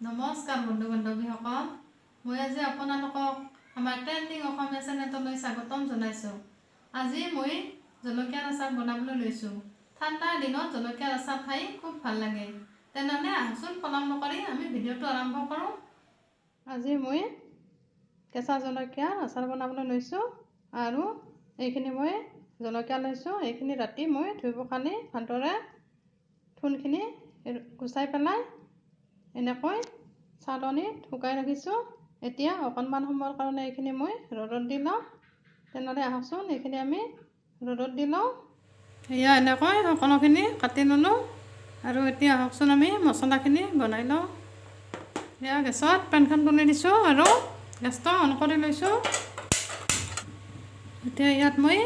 নমস্কাৰ বন্ধু বান্ধৱীসকল, মই আজি আপোনালোকক আমাৰ ট্ৰেণ্ডিং অসমীয়া চেনেলটোলৈ স্বাগতম জনাইছোঁ। আজি মই জলকীয়াৰ আচাৰ বনাবলৈ লৈছোঁ। ঠাণ্ডাৰ দিনত জলকীয়াৰ আচাৰ খাই খুব ভাল লাগে। তেনেহ'লে আহকচোন, পলম নকৰি আমি ভিডিঅ'টো আৰম্ভ কৰোঁ। আজি মই কেঁচা জলকীয়াৰ আচাৰ বনাবলৈ লৈছোঁ আৰু এইখিনি মই জলকীয়া লৈছোঁ। এইখিনি ৰাতি মই ধুই পখালি ভালদৰে থুনখিনি গুচাই পেলাই এনেকৈ চালনীত শুকাই ৰাখিছোঁ। এতিয়া অকণমান সময়ৰ কাৰণে এইখিনি মই ৰ'দত দি লওঁ। তেনেহ'লে আহকচোন, এইখিনি আমি ৰ'দত দি লওঁ। এয়া এনেকৈ সকলোখিনি কাটি ল'লোঁ আৰু এতিয়া আহকচোন আমি মছলাখিনি বনাই লওঁ। এয়া গেছত পেনখন তুলি দিছোঁ আৰু গেছটো অন কৰি লৈছোঁ। এতিয়া ইয়াত মই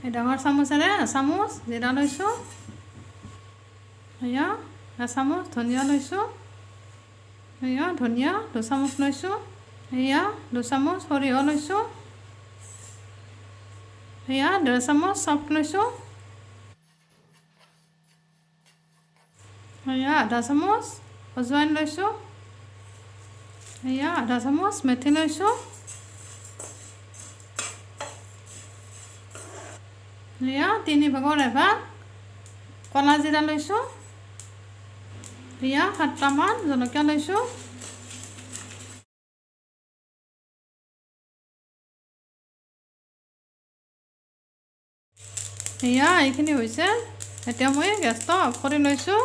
এই ডাঙৰ চামুচেৰে এচামুচ জিৰা লৈছোঁ, এয়া এচামুচ ধনিয়া লৈছোঁ, এয়া ধনিয়া 2 চামুচ লৈছোঁ, এয়া 2 চামুচ সৰিয়হ লৈছোঁ, এয়া 1.5 চামুচ চফ লৈছোঁ, এয়া আধা চামুচ আজৱাইন লৈছোঁ, এয়া আধা চামুচ মেথি লৈছোঁ, এয়া 1/3 ভাগ ক'লা জিৰা লৈছোঁ, এয়া 7টামান জলকীয়া লৈছোঁ। এয়া এইখিনি হৈছে। এতিয়া মই গেছটো অফ কৰি লৈছোঁ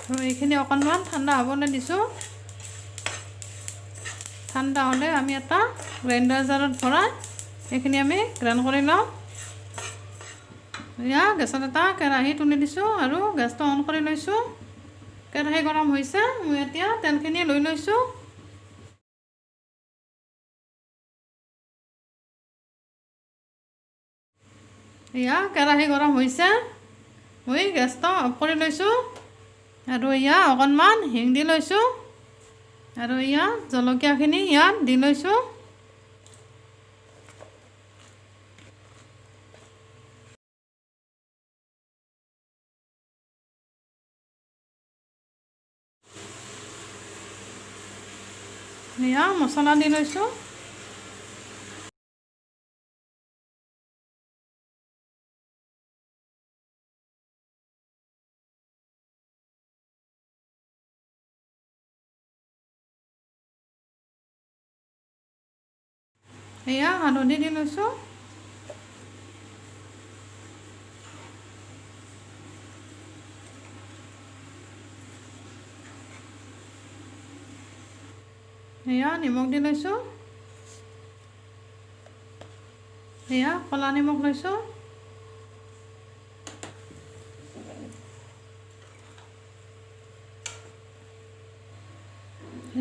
আৰু এইখিনি অকণমান ঠাণ্ডা হ'বলৈ দিছোঁ। ঠাণ্ডা হ'লে আমি এটা গ্ৰাইণ্ডাৰ জাৰত ভৰাই এইখিনি আমি গ্ৰাইণ্ড কৰি লওঁ। এয়া গেছত এটা কেৰাহী তুলি দিছোঁ আৰু গেছটো অন কৰি লৈছোঁ। কেৰাহী গৰম হৈছে, মই এতিয়া তেলখিনি লৈ লৈছোঁ। এয়া কেৰাহী গৰম হৈছে, মই গেছটো অফ কৰি লৈছোঁ আৰু এয়া অকণমান হিং দি লৈছোঁ আৰু এয়া জলকীয়াখিনি ইয়াত দি লৈছোঁ। এয়া মছলা দি লৈছোঁ। এয়া হালধি দি লৈছোঁ। এয়া নিমখ দি লৈছোঁ। এয়া ক'লা নিমখ লৈছোঁ।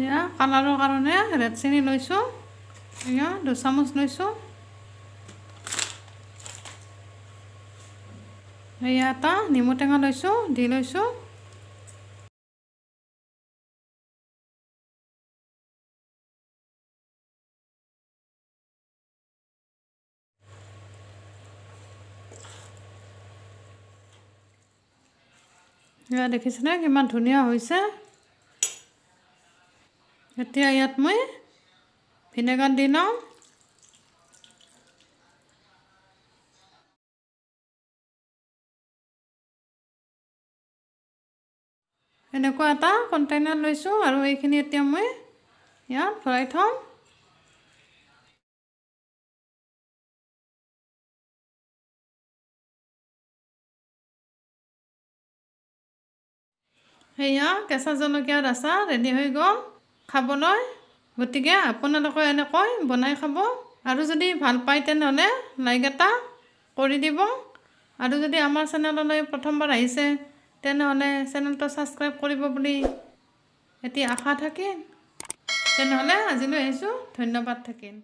এয়া কালাৰৰ কাৰণে ৰেড চিলি লৈছোঁ, এয়া 2 চামুচ লৈছোঁ। এয়া এটা নেমু টেঙা লৈছোঁ, দি লৈছোঁ। এয়া দেখিছেনে কিমান ধুনীয়া হৈছে। এতিয়া ইয়াত মই ভিনেগাৰ দি লওঁ। এনেকুৱা এটা কণ্টেইনাৰ লৈছোঁ আৰু এইখিনি এতিয়া মই ইয়াত ভৰাই থ'ম। সেয়া কেঁচা জলকীয়াৰ আচাৰ ৰেডি হৈ গ'ল খাবলৈ। গতিকে আপোনালোকে এনেকৈ বনাই খাব আৰু যদি ভাল পায় তেনেহ'লে লাইক এটা কৰি দিব আৰু যদি আমাৰ চেনেললৈ প্ৰথমবাৰ আহিছে তেনেহ'লে চেনেলটো ছাবস্ক্ৰাইব কৰিব বুলি এটি আশা থাকিল। তেনেহ'লে আজিলৈ আহিছোঁ, ধন্যবাদ থাকিল।